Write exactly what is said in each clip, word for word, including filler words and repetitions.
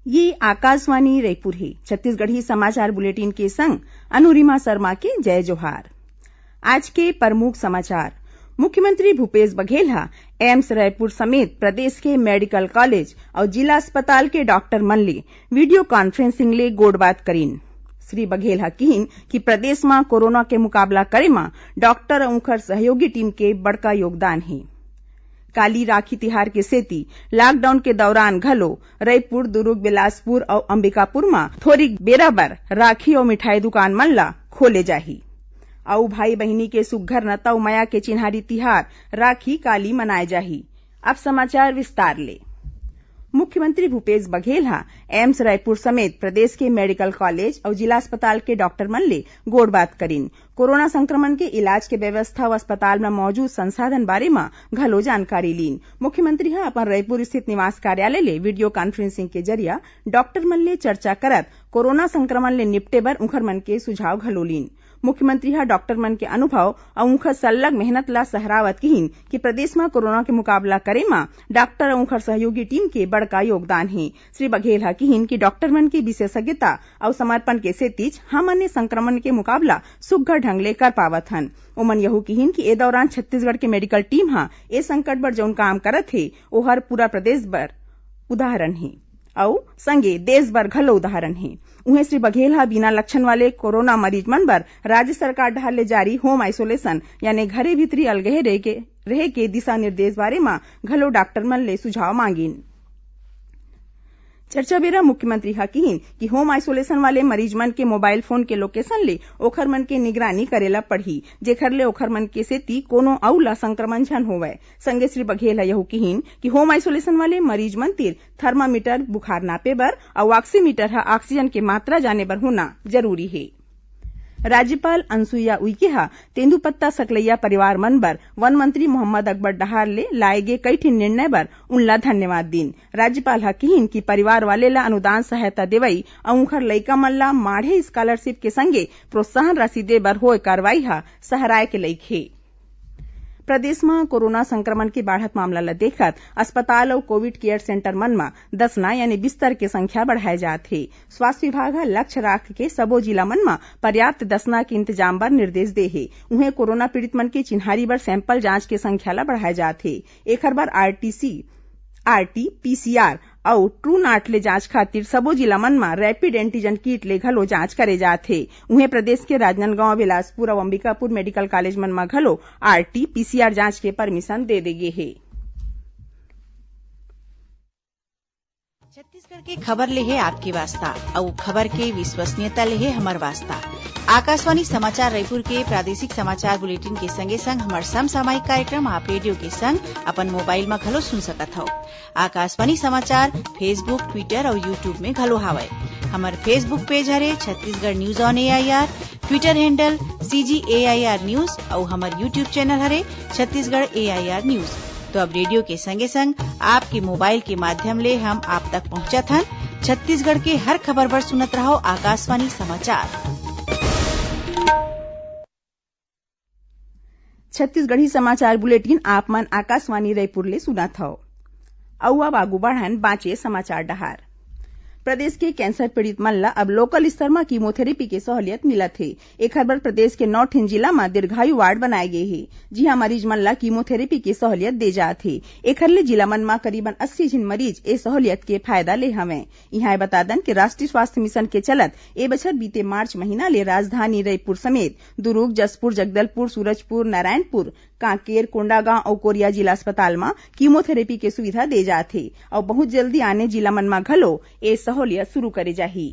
ये आकाशवाणी रायपुर हे। छत्तीसगढ़ी समाचार बुलेटिन के संग अनुरिमा शर्मा के जय जोहार। आज के प्रमुख समाचार। मुख्यमंत्री भूपेश बघेल ह एम्स रायपुर समेत प्रदेश के मेडिकल कॉलेज अउ जिला अस्पताल के डॉक्टर मन ले वीडियो कॉन्फ्रेंसिंग ले गोठबात करिन। श्री बघेल ह किहिन कि प्रदेश म कोरोना के मुकाबला करे म डॉक्टर अउ उंखर सहयोगी टीम के बड़का योगदान हे। काली राखी तिहार के सेती लॉकडाउन के दौरान घलो रायपुर, दुर्ग, बिलासपुर अउ अंबिकापुर म थोरिक बेरा बर राखी अउ मिठाई दुकान मन ल खोले जाही। अउ भाई बहिनी के सुग्घर नता अउ मया के चिन्हारी तिहार राखी काली मनाए जाही। अब समाचार विस्तार ले। मुख्यमंत्री भूपेश बघेल ह एम्स रायपुर समेत प्रदेश के मेडिकल कॉलेज अउ जिला अस्पताल के डॉक्टर मन ले गोठबात करिन। कोरोना संक्रमण के इलाज के व्यवस्था अउ अस्पताल म मौजूद संसाधन बारे म घलो जानकारी लीन। मुख्यमंत्री ह अपन रायपुर स्थित निवास कार्यालय ले वीडियो कॉन्फ्रेंसिंग के जरिया डॉक्टर मन ले चर्चा करत कोरोना संक्रमण ले निपटे बर उंखर मन के सुझाव घलो लीन। मुख्यमंत्री ह डॉक्टर मन के अनुभव अउ उंखर सरलग मेहनत ला सहरावत किहिन कि प्रदेश म कोरोना के मुकाबला करे म डॉक्टर अउ उंखर सहयोगी टीम के बड़का योगदान हे। श्री बघेल ह किहिन कि डॉक्टर मन के विशेषज्ञता अउ समर्पण के सेतीच हमन ए संक्रमण के मुकाबला सुग्घर ढंग ले कर पावत हन। ओमन यहू किहिन कि ए दौरान छत्तीसगढ़ के मेडिकल टीम ह ए संकट बर जउन काम करत हे, ओहर पूरा प्रदेश बर उदाहरण हे अउ संगे देश बर घलो उदाहरण हे। उहें, श्री बघेल ह बिना लक्षण वाले कोरोना मरीज मन बर राज्य सरकार डहार ले जारी होम आइसोलेशन यानी घरे भीतरी अलगहे रहे के, रहे के दिशा निर्देश बारे म घलो डॉक्टर मन ले सुझाव मांगिन। चर्चा बेरा मुख्यमंत्री ह किहिन कि होम आइसोलेशन वाले मरीज मन के मोबाइल फोन के लोकेशन ले ओखर मन के निगरानी करे ला पड़ही, जेखर ले ओखर मन के सेती कोनो अउ ला संक्रमण झन होवय। संगे श्री बघेल ह यहू किहिन कि होम आइसोलेशन वाले मरीज मन तीर थर्मामीटर, बुखार नापे बर अउ ऑक्सीमीटर ह ऑक्सीजन के मात्रा जाने बर होना जरूरी हे। राज्यपाल अनुसुईया उइके ह तेंदूपत्ता सकलैया परिवार मन बर वन मंत्री मोहम्मद अकबर डहार ले लाए गे कई ठिन निर्णय बर उनला धन्यवाद दीन। राज्यपाल ह किहिन कि परिवार वाले ला अनुदान सहायता देवई अउ उंखर लइका मन ला माढ़े स्कॉलरशिप के संगे प्रोत्साहन राशि दे बर होए कार्रवाई ह सहराए के लइक हे। प्रदेश म कोरोना संक्रमण के बाढ़त मामला ल देखत अस्पताल अउ कोविड केयर सेंटर मन म दसना यानी बिस्तर के संख्या बढ़ाए जात हे। स्वास्थ्य विभाग ह लक्ष्य राख के सबो जिला मन म पर्याप्त दसना के इंतजाम बर निर्देश दे हे। उहें, कोरोना पीड़ित मन के चिन्हारी बर सैंपल जांच के संख्या ल बढ़ाए जात हे। एखर बर आरटीसी, आरटी पीसीआर अउ ट्रू नाट ले जांच खातिर सबो जिला मन म रैपिड एंटीजन किट ले घलो जांच करे जात हे। उहें, प्रदेश के राजनांदगांव, बिलासपुर अउ अंबिकापुर मेडिकल कॉलेज मन म घलो आरटी पीसीआर जांच के परमिशन दे दे गे हे। छत्तीसगढ़ के खबर ले हे आपके वास्ता, अउ खबर के विश्वसनीयता ले हे हमर वास्ता। आकाशवाणी समाचार रायपुर के प्रादेशिक समाचार बुलेटिन के संगे संग हमर समसामयिक कार्यक्रम आप रेडियो के संग अपन मोबाइल म घलो सुन सकत हव। आकाशवाणी समाचार Facebook, Twitter अउ YouTube में घलो हावय। हमर Facebook पेज हरे Chhattisgarh news on AIR, Twitter handle CG AIR news अउ हमर YouTube चैनल हरे छत्तीसगढ़ एआईआर न्यूज। तो अब रेडियो के संगे संग आपके मोबाइल के माध्यम ले हम आप तक पहुंचत हन छत्तीसगढ़ के हर खबर बर सुनत रहव आकाशवाणी समाचार। छत्तीसगढ़ी समाचार बुलेटिन आप मन आकाशवाणी रायपुर ले सुनत हव। अउ अब आगू बढ़न बांचे समाचार डहार। प्रदेश के कैंसर पीड़ित मन ल अब लोकल स्तर म कीमोथेरेपी के सहूलियत मिलत हे। एखर बर प्रदेश के नौ ठिन जिला म दीर्घायु वार्ड बनाए गे हे, जिहां मरीज मन ल कीमोथेरेपी के सहूलियत दे जात हे। एखर ले जिला मन म करीबन अस्सी झिन मरीज ए सहूलियत के फायदा ले हवंय। इहां ए बता दन कि राष्ट्रीय स्वास्थ्य मिशन के चलत ए बछर बीते मार्च महीना ले राजधानी रायपुर समेत दुरूग, जशपुर, जगदलपुर, सूरजपुर, नारायणपुर, कांकेर, कोंडागांव अउ कोरिया जिला अस्पताल म कीमोथेरेपी के सुविधा दे जात हे अउ बहुत जल्दी आने जिला मन म घलो ए सहूलियत शुरू करे जाही।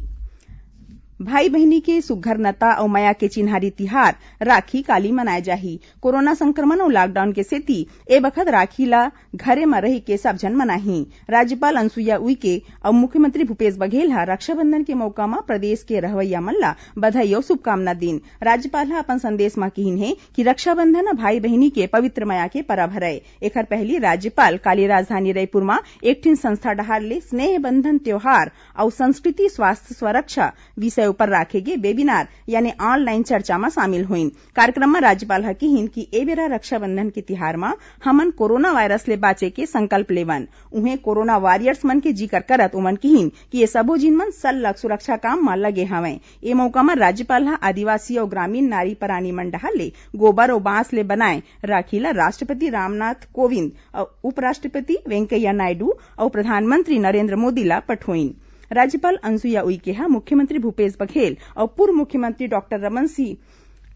भाई बहिनी के सुघ्घर नता अउ मया के चिन्हारी तिहार राखी काली मनाए जाही। कोरोना संक्रमण अउ लॉकडाउन के सेती ए बखत राखी ला घरे म रहि के सब झन मनाही। राज्यपाल अनुसुईया उइके अउ मुख्यमंत्री भूपेश बघेल ह रक्षाबंधन के मौका म प्रदेश के रहवइया मन ला बधाई अउ शुभकामना दीन। राज्यपाल ह अपन संदेश म किहिन हे कि रक्षाबंधन ह भाई बहिनी के पवित्र मया के परब हरय। एखर पहिली राज्यपाल काली राजधानी रईपुर म एक ठिन संस्था डहार ले स्नेह बंधन त्योहार अउ संस्कृति स्वास्थ्य स्वरक्षा विषय ऊपर राखे गे वेबिनार यानी ऑनलाइन चर्चा म शामिल होइन। कार्यक्रम म राज्यपाल ह किहिन कि ए बेरा रक्षाबंधन के तिहार म हमन कोरोना वायरस ले बांचे के संकल्प लेवन। उहें, कोरोना वॉरियर्स मन के जिकर करत ओमन किहिन कि ये सबो झिन मन सल्लग सुरक्षा काम म लगे हवंय। ए मौका म राज्यपाल ह आदिवासी अउ ग्रामीण नारी परानी मन डहार ले गोबर अउ बांस ले बनाए राखी ल राष्ट्रपति रामनाथ कोविंद अउ उपराष्ट्रपति वेंकैया नायडू अउ प्रधानमंत्री नरेंद्र मोदी ल पठोइन। राज्यपाल अनुसुईया उइके ह मुख्यमंत्री भूपेश बघेल अउ पूर्व मुख्यमंत्री डॉक्टर रमन सिंह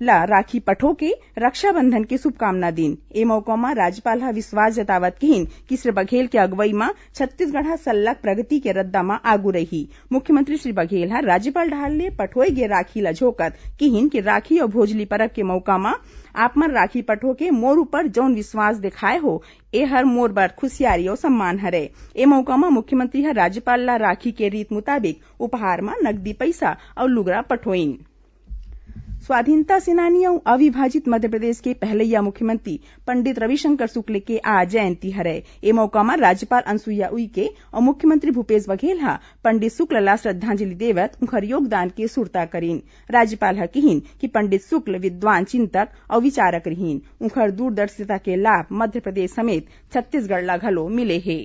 ल राखी पठो के रक्षाबंधन के शुभकामना दीन। ए मौका म राज्यपाल ह विश्वास जतावत किहिन कि श्री बघेल के अगुवई म छत्तीसगढ़ ह सल्लग प्रगति के रद्दा म आगू रही। मुख्यमंत्री श्री बघेल ह राज्यपाल डहार ले पठोए गे राखी ल झोकत किहिन कि राखी अउ भोजली परब के मौका म आप मन राखी पठो के मोर ऊपर जौन विश्वास देखाए हो, ए हर मोर बर खुशियारी अउ सम्मान हरय। ए मौका म मुख्यमंत्री ह राज्यपाल ल राखी के रीत मुताबिक उपहार म नकदी पइसा अउ लुगरा पठोइन। स्वाधीनता सेनानी अउ अविभाजित मध्य प्रदेश के पहलैया मुख्यमंत्री पंडित रविशंकर शुक्ल के आज जयंती हरय। ए मौका म राज्यपाल अनुसुईया उइके अउ मुख्यमंत्री भूपेश बघेल ह पंडित शुक्ल ला श्रद्धांजलि देवत उंखर योगदान के सुरता करिन। राज्यपाल ह किहिन कि पंडित शुक्ल विद्वान चिंतक अउ विचारक रिहिन। उंखर दूरदर्शिता के लाभ मध्य प्रदेश समेत छत्तीसगढ़ ला घलो मिले हे।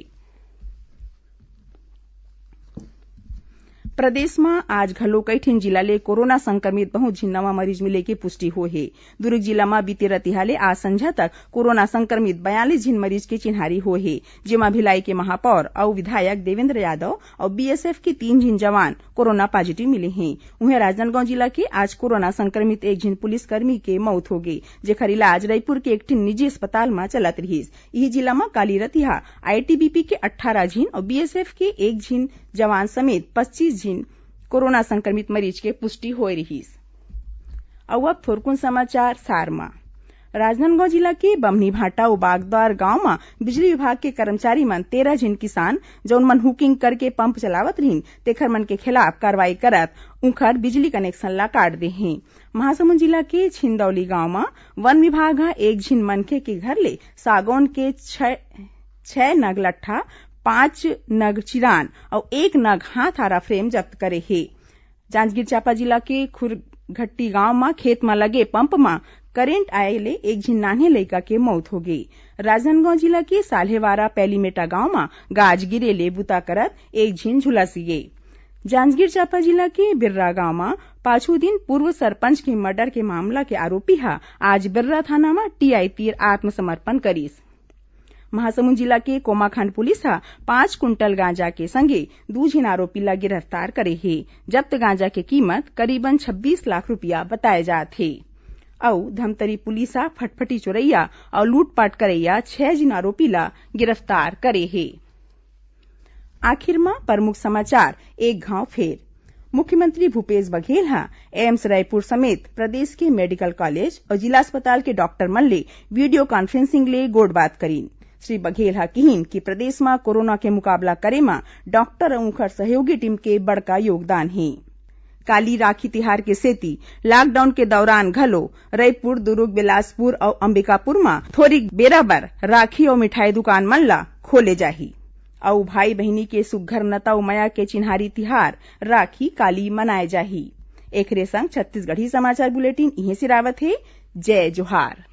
प्रदेश म आज घलो कई ठिन जिला ले कोरोना संक्रमित बहुत झिन नवा मरीज मिले के पुष्टि होए हे। दुर्ग जिला म बीते रतिहा ले आज संझा तक कोरोना संक्रमित बयालीस झिन मरीज के चिन्हारी होए हे, जेमा भिलाई के महापौर अउ विधायक देवेंद्र यादव अउ बीएसएफ के तीन झिन जवान कोरोना पॉजिटिव मिले हे। उहें, राजनांदगांव जिला के आज कोरोना संक्रमित एक झिन पुलिसकर्मी के मौत होगे, जेखर इलाज रईपुर के एक ठिन निजी अस्पताल म चलत रिहिस। इही जिला म काली रतिहा आईटीबीपी के अट्ठारह झिन अउ बीएसएफ के एक झिन जवान समेत पच्चीस झिन कोरोना संक्रमित मरीज के पुष्टि होए रिहिस। अउ अब थोरकुन समाचार सार म। राजनांदगांव जिला के बमनीभाटा अउ बागद्वार गांव म बिजली विभाग के कर्मचारी मन तेरह झिन किसान, जउन मन हुकिंग करके पंप चलावत रिहिन, तेखर मन के खिलाफ कार्रवाई करत उंखर बिजली कनेक्शन ला काट दे हे। महासमुंद जिला के छिंदौली गांव म वन विभाग ह एक झिन मनखे के घर ले सागौन के छह, छह नग लट्ठा, पांच नग चिरान अउ एक नग हाथ आरा फ्रेम जब्त करे हे। जांजगीर चांपा जिला के खुरघट्टी गांव म खेत म लगे पंप म करंट आए ले एक झिन नान्हे लइका के मौत होगे। राजनांदगांव जिला के साल्हेवारा पैलीमेटा गांव म गाज गिरे ले बुता करत एक झिन झुलस गे। जांजगीर चांपा जिला के बिर्रा गांव म पाछू दिन पूर्व सरपंच के मर्डर के मामला के आरोपी ह आज बिर्रा थाना म टीआई तीर आत्मसमर्पण करिस। महासमुंद जिला के कोमाखांड पुलिस ह पांच कुंटल गांजा के संगे दू झिन आरोपी ला गिरफ्तार करे हे। जब्त गांजा के कीमत करीबन छब्बीस लाख रुपया बताए जात हे। अउ धमतरी पुलिस ह फटफटी चोरैया अउ लूटपाट करैया छह झिन आरोपी ला गिरफ्तार करे हे। आखिर म प्रमुख समाचार एक घांव फेर। मुख्यमंत्री भूपेश बघेल ह एम्स रायपुर समेत प्रदेश के मेडिकल कॉलेज अउ जिला अस्पताल के डॉक्टर मन ले वीडियो कॉन्फ्रेंसिंग ले गोठबात करिन। श्री बघेल ह किहिन कि प्रदेश म कोरोना के मुकाबला करे म डॉक्टर अउ उंखर सहयोगी टीम के बड़का योगदान हे। काली राखी तिहार के सेती लॉकडाउन के दौरान घलो रईपुर, दुरूग, बिलासपुर अउ अंबिकापुर म थोरिक बेरा बर राखी अउ मिठाई दुकान मन ला खोले जाही। अउ भाई बहिनी के सुग्घर नता अउ मया के चिन्हारी तिहार राखी काली मनाए जाही। एखरे संग छत्तीसगढ़ी समाचार बुलेटिन इहें सिरावत हे। जय जोहार।